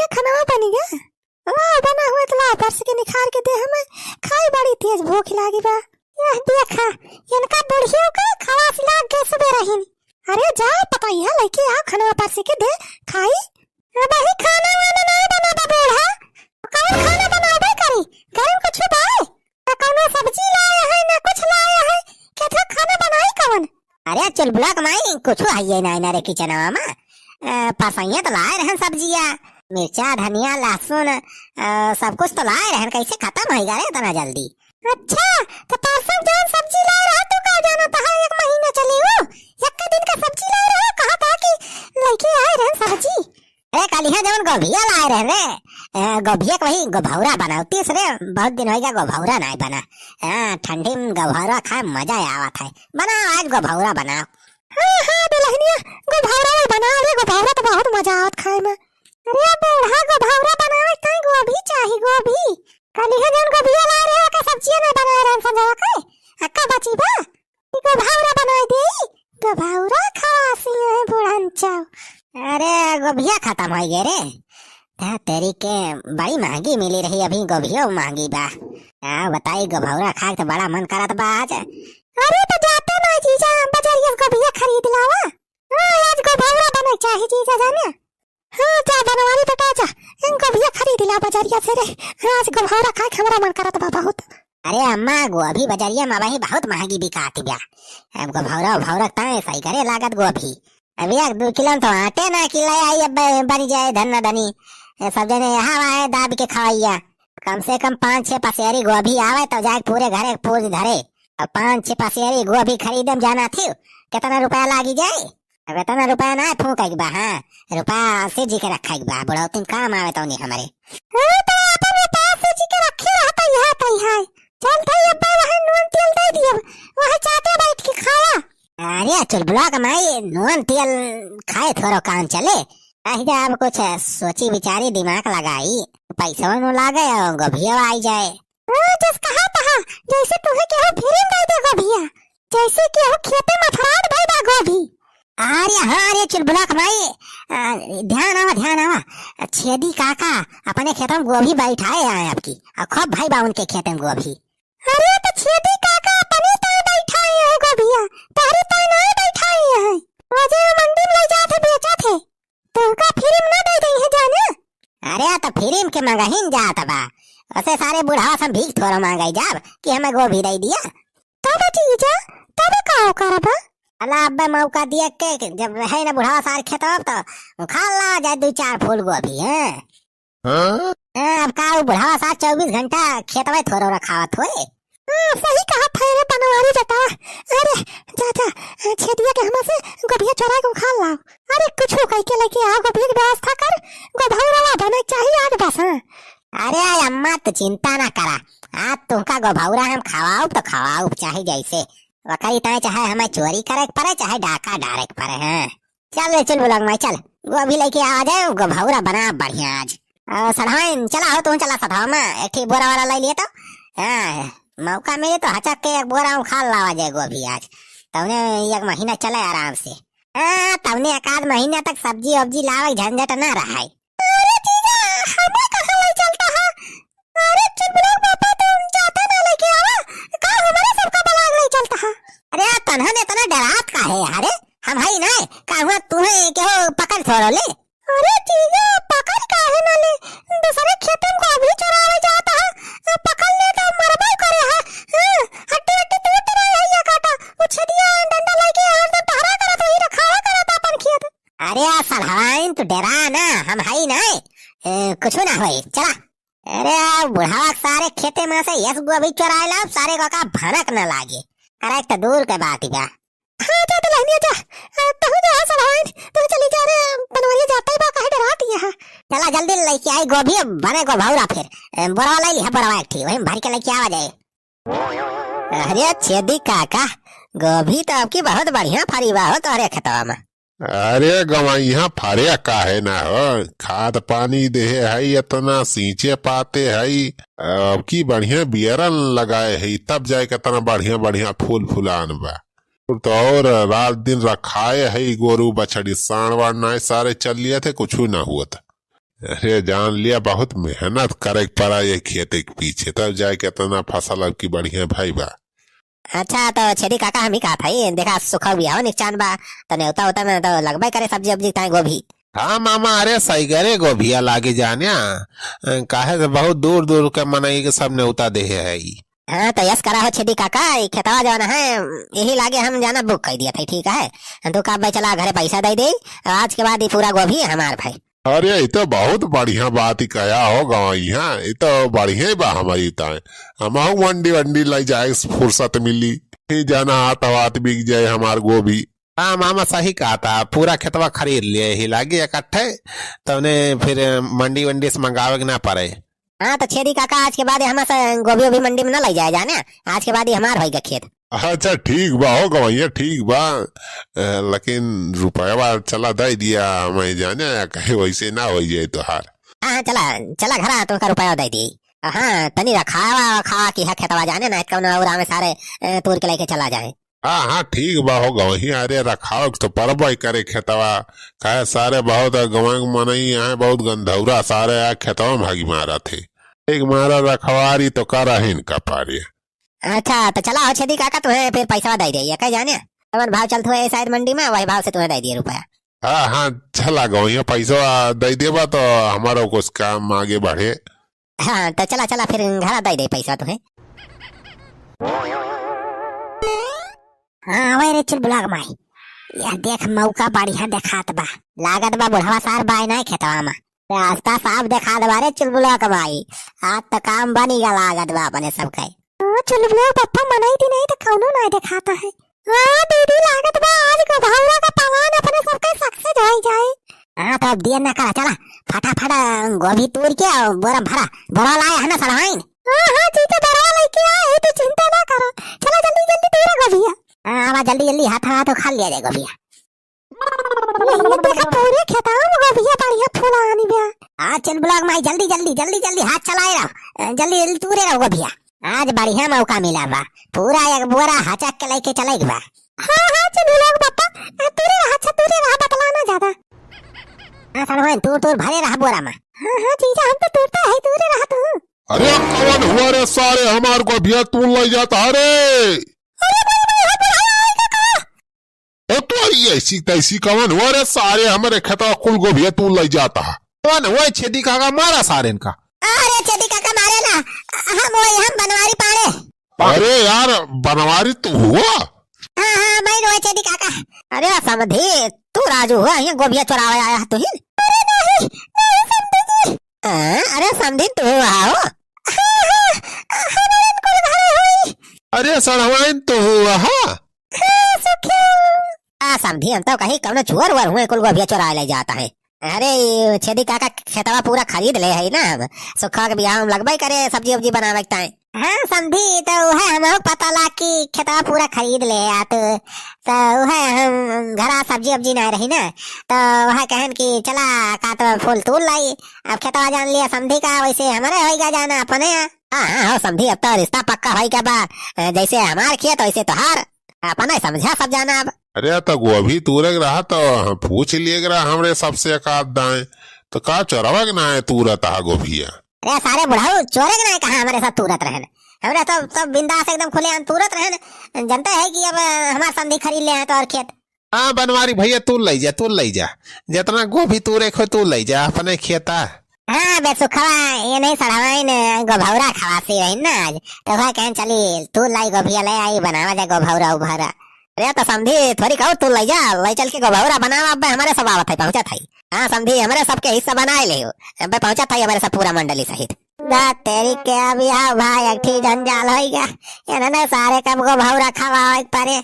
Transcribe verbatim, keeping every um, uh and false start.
खनवा बनी गा। लाओ बना हुआ तो लाओ, परस के निखार के देह में खाई, बड़ी तेज भूख लागी बा। यह देखा, इनका बुढ़ियो के खवास लाग गए सुबह रहीन। अरे जाओ पतैया लइके आओ, खनवा परस के दे खाई। अबही खाना वाना नाहीं बना बा बूढ़ा, कौन खाना बनाबे करी? घर में कुछ बाए? ना कौनो सब्जी लाए है, ना कुछ लाए है, केथरा खाना बनाई कौन? अरे चुलबुला के माई, कुछ हइये नाहीं ना रे किचनवा में। अ, परसैया तो लाए रहन सब्जिया, मिर्चा, धनिया, लहसुन, अ, सब कुछ तो लाए रहन, कैसे खतम होइ गा रे इतना जल्दी? अच्छा, तो परसों जौन सब्जी लाए रहा, तू का जाना तहा एक महीना चली हो? एक दिन का सब्जी लाए रहा, कहा था कि लइके आए रहन सब्जी। अरे, कालिहा जवन गोभिया लाए रहे रे, ए, गोभिया के वही गोभौरा बनावतीस रे, बहुत दिन होइ गा गोभौरा नाहीं बना। हाँ, ठंडी में गोभौरा खाए में मजा आवत है, बनाओ आज गोभौरा बनाओ। हाँ, हाँ, दुल्हनिया, गोभौरा में बनाओ रे, गोभौरा तो बहुत मजा आवत खाए में। अरे बूढ़ा, गोभौरा बनावे ताई गोभी चाही, गोभी। कालिहा जवन गोभिया लाए रहे, ओके सब्जिया नाहीं बनाए रहे संझवा के, अक्का बची बा। ई गोभौरा बनाई देई, गोभौरा खासी है बुढ़न चाव। अरे, गोभिया खतम होइ गए रे। ता तेरी के बड़ी महंगी मिली रही, अभी गोभियो महंगी बा। आ, बताई, गोभौरा खाए के तो बड़ा मन करत बा आज। अरे, तो जाते ना जीजा, बजरिया से गोभिया खरीद लावा। हाँ, आज गोभौरा बने चाही जीजा जाने। हाँ, जा बनवारी बेटा, जा, इन गोभिया खरीद ला बजरिया से रे। हाँ, आज गोभौरा खाए के हमरा मन करत बा बहुत। अरे अम्मा, गोभी बजरिया में अबही बहुत महंगी बिकात बा। अब गोभौरा, भौरा ताए सही करे लागत गोभी। अब एक दो किलो तो आटे ना कि ले आई, अब बनी जाए धन्ना धनी। ए, सब जने यहाँ आए दाब के खवैया। कम से कम पाँच छह पसेरी गोभी आवे, तब जाके पूरे घरे पूज धरे। अब पाँच छह पसेरी गोभी खरीदे में जाना थी, कितना रुपया लागी जाए? अब इतना रुपया ना फूंके के बा, हाँ? रुपया शिव जी के रखे के बा, बुढ़ौती में काम आवे तौनी हमरे। हाँ, तो अपन रुपया शिव जी के रखे रहता, यहाँ तो यहाँ। चल भाई, अब्बा वहाँ नून तेल दे दियो, वहाँ चाटे बैठ के खावा। अरे चुलबुला के माई, नून तेल खाए थोड़ो काम चले। अहि जा, अब कुछ सोची विचारी दिमाग लगाई, पैसवा नु लागे और गोभियो आई जाए। हाँ, जस कहा तहा, जैसे तुहे केहू free में दे दे गोभिया, जैसे केहू खेते में फरार भई बा गोभी। अरे हाँ रे चुलबुला के माई, आ, ध्यान आवा, ध्यान आवा। छेदी काका अपने खेत में गोभी बैठाए आए आपकी, और खूब भई बा उनके खेत में गोभी। अरे तो छेदी काका अपने ताई बैठाए हैं गोभिया, तहरी ताई नहीं बैठाए हैं। वजे मंडी में ले जात है, बेचत है। तुमका free में ना दे दे है जाने। अरे तो free में के मंगहिन जात बा, उसे सारे बुढ़ावा से भीख थोड़ा मांगे जाब कि हमें गोभी दे दिया। तब जीजा, तब का करबा? अला अब्बे मौका दिए के, जब रहे ना बुढ़ावा सार खेतवा तो उखाड़ ला जाए दो चार फूल गोभी, हैं? हाँ? हाँ, अब का उ बुढ़ावा सार चउबीस घंटा खेतवे थोड़ो रखावत होए? हाँ, सही कहा था रे बनवारी बेटा। अरे, जा, जा, छेदिया के हमा से गोभिया चोरा के उखाड़ लाओ। अरे, कुछ कह के लेके आओ, गोभिया की व्यवस्था कर, गोभौरवा बने चाहिए आज बस, हाँ। अरे अम्मा, तू चिंता ना करा, आज तुमका गोभौरा हम खवाउब तो खवाउब, चाहे जैसे। वकरी ताई चाहे हमें चोरी करे के पड़े, चाहे डाका डारे के पड़े, हैं। चल रे, चल बुलक माई, चल। गोभी लेके आ जाए, गोभौरा बना बढ़िया आज। आ, सढ़ाइन, चला हो, तू चला सढ़ावा में, एक ठी बोरा वाला ले लिए तो। हाँ, मौका मिले तो हचक के एक बोरा उखाड़ लावा जाए गोभी आज। तौने एक महीना चले आराम से। हाँ, तौने एक आध महीना तक सब्जी वब्जी लावे के झंझट ना रहे। अरे जीजा, हमें कहाँ ले चलता है? अरे चुलबुला के पापा, तुम जाते ना लेके आवा, का हमारे सबका बलाग ले चलता है? अरे तन्हन इतना डरात का है? अरे हम हई ना, का हुआ तुम्हें केहू पकड़ थोड़ो ले? अरे जीजा, पकड़ काहे ना ले? दूसरे खेत में गोभी चोरावे जाता है, पकड़ ले तो मरबो करे है। हाँ, हड्डी हड्डी टूट रही है ये काटा। वो छेदिया डंडा लेके हरदम टहरा करत वही रखावा करत अपन खेत। अरे आ सलहवाइन, तू डरा ना, हम हई ना, ए, कुछ ना होई, चला। अरे आ बुढ़ावा के सारे खेते में से यस गोभी चोराए ला, सारे को का भनक न लागे। अरे एक तो दूर के बात बा। हाँ, जा दुल्हनिया जा, ए, तहु जा सलहवाइन, तहु चली जा रे, बनवारी जाता ही बा, काहे डरात ही है? चला जल्दी लेके आई गोभी, बने गोभौरा फिर, ए, बोरवा ले लिहा, बोरवा एक ठी, वही में भर के लेके आवा जाए। अरे छेदी काका, गोभी तो आपकी बहुत बढ़िया फरी बा हो तोहरे खेतवा में। अरे गवैया फरे काहे ना हो, खाद पानी देहे हई, इतना सींचे पाते हई, अबकी बढ़िया बियरन लगाए हई, तब जाए के इतना बढ़िया बढ़िया फूल फुलान बा। तो और रात दिन रखाए हई गोरू बछड़ी, साँड़ वाण नाय सारे चल लिए थे, कुछ ना हुआ था। अरे जान लिया, बहुत मेहनत करे के पड़ा ये खेती के पीछे, तब जाए के इतना फसल अब की बढ़िया भई बा। अच्छा, तो छेदी काका, हम ही कहत हई, देखा, सुखवा बियाह निकचान बा, तो नेवता उता में तो लगबे करे सब्जी उब्जी ताई गोभी। हाँ मामा, अरे सही करे गोभिया लागे जाने, काहे से बहुत दूर दूर के मनई के सब नेवता देहे है। हाँ, तो यस करा हो छेदी काका, ई खेतवा जौन है, यही लागे हम जाना बुक कर दिया था, ठीक है? तू का भाई चला घरे पैसा दे दे, आज के बाद ई पूरा गोभी हमार भाई। अरे, ई तो बहुत बढ़िया बात ही कहा हो गवैया, ई तो बढ़िया ही बा हमारी ताए। हमहू मंडी वंडी ले जाए फुर्सत मिली, ही जाना हाथ हाथ बिक जाए हमार गोभी। हाँ मामा, सही कहा था, पूरा खेतवा खरीद लिए ही लागी इकट्ठे, तौने फिर मंडी वंडी से मंगावे के ना पड़े। हाँ, तो छेदी काका, आज के बाद हमसे गोभी ओभी मंडी में ना ले जाए जाने, आज के बाद ही हमार होई गा खेत। अच्छा, ठीक बा हो गवैया, ठीक बा, अ, लेकिन रुपया चला दे दिया, मैं जाने या कहे वैसे ना हो जाए तोहार। हाँ, हाँ, चला, चला घरा, तुमका रुपया दे दी। हाँ, तनी रखावा, खावा की है खेतवा जाने, ना कौन और आवे सारे, अ, तूर के लेके चला जाए। हाँ, हाँ, ठीक बा हो गवैया, अरे रखावा के तो परबे करे खेतवा, काहे सारे बहुत गवैया के मनई यहाँ बहुत गंधौरा सारे आ खेतवा में भागी मारा थे। एक मारा रखवारी तो कर रहे इनका पारे। अच्छा, तो चला हो छेदी काका, तुम्हें फिर पैसा दे दे, ये कह जाने, कौन भाव चलत हुए शायद मंडी में, वही भाव से तुम्हें दे दिए रुपया। हाँ, हाँ, चला गवैया, पैसा दे देबा तो हमारा कुछ काम आगे बढ़े। हाँ, तो चला, चला, फिर घरा दे दे पैसा तुम्हें। हाँ, आवे रे चुलबुला के माई, यह देख मौका बढ़िया देखात बा, लागत बा बुढ़वा सार बाय ना खेतवा में। रास्ता साफ देखा देबा रे चुलबुला के माई, आज तो काम बनी गा लागत बा अपने सबके। ओ चुलबुला के पप्पा, मनई दी नहीं तो कौनो ना देखाता है। हाँ दीदी, लागत बा आज गोभौरा का पलान अपने सबके success होई जाए। हाँ तो अब देर ना करा, चला फटाफट गोभी तूर के और बोरा भरा, बोरा लाए है ना सड़वाइन? हाँ हाँ जीजा, बोरा लेके आए, तू चिंता ना करो, चला जल्दी जल्दी तूरा गोभिया। हाँ आवा जल्दी जल्दी, हाथ हाथ उखा लिया जाए गोभिया। ये देखा, पूरे खेतवा में गोभिया बढ़िया फुलानी बा। हाँ, चुलबुला के माई, जल्दी, जल्दी, जल्दी, जल्दी हाथ चलाए रहो। अ, जल्दी, जल्दी तूरे रहो गोभिया। आज बढ़िया मौका मिला बा। पूरा एक बोरा हचक के लेके चले के बा। हाँ, हाँ, चुलबुला के पप्पा, अ, तूरे रहा, अच्छा, तूरे रहा, बतलाना ज्यादा। हाँ, सड़वाइन, तूर, तूर, भरे रहा बोरा में। हाँ, हाँ, जीजा, हम तो तूरता है, तूरे रहा तू। अरे, कौन हुआ रे सारे, हमार गोभिया तूर ले जाता है रे? अरे, भाई, भाई, हम बुढ़ावा आएगा का? ओ तोरी ऐसी तैसी कवन हुआ रे सारे, हमरे खेतवा कुल गोभिया तूर ले जाता है। कवन हुआ छेदी काका, मारा सारे इनका। अरे छेदी काका मारे ना, हम वही, हम बनवारी पाड़े। अरे यार, बनवारी तू हुआ? हाँ, हाँ, मैं वही छेदी काका। अरे समधी, तू राजू हुआ, ये गोभिया चुरावे आया है तू ही? अरे नहीं, नहीं समधी जी। हाँ, अरे समधी तू हुआ हो? हाँ, हाँ, हमारे कुल घरे हुई। अरे सड़वाइन तू हुआ, हाँ? हाँ, सखिया। आ, समधी, हम तो कहीं कौनो चोर वोर हुए, कुल गोभिया चुरा ले जाता है। अरे, ई छेदी काका खेतवा पूरा खरीद ले है ना, हम सुखवा के बियाह में लगबे करे सब्जी उब्जी बनावे के ताई। हाँ समधी, तो वह हमहू पता लाग कि खेतवा पूरा खरीद ले है, आ तो, तो वह हम घरा सब्जी उब्जी ना रही ना, तो वह कहन कि चला काट फूल तूल लाई। अब खेतवा जान लिया समधी का, वैसे हमारे होइगा जाना अपने। हाँ, हाँ, हो समधी, अब तो रिश्ता पक्का होइगा बा, जैसे हमार खेत वैसे तोहार। अपना ही समझा सब जाना अब। अरे, तो गोभी तूरे के रहा तो हम पूछ लिए के रहा हमरे सबसे एक आध दाएं। तो का चोरवा के ना है तूरत हा गोभिया? अरे, सारे बुढ़ऊ चोरे के ना है कहा हमरे सब तूरत रहन। हमरे सब, सब बिंदास एकदम खुलेआम तूरत रहन। जनते है कि अब हमार समधी खरीद ले हैं तो और खेत। हाँ, बनवारी भैया, तू ले जा, तू ले जा। जितना गोभी तूरे को तू ले जा अपने खेता। हाँ, बे सुखवा, ये नहीं सड़वाइन गोभौरा खवासी रही ना आज, तो वह कहन चली, तू लाई गोभिया ले आई, बनावा जा गोभौरा उभौरा। अरे तो समधी, थोड़ी कहू, तू ले जा, ले चल के गोभौरा बनावा, अबे हमारे सब आवत है, पहुँचत है। हाँ समधी, हमारे सबके हिस्सा बनाए ले हो, अबे पहुँचत है हमारे सब पूरा मंडली सहित। दा तेरी के अभी आओ भाई, एक ठी जंजाल होइगा, इन्होंने सारे कब गोभौरा खवावे के परे।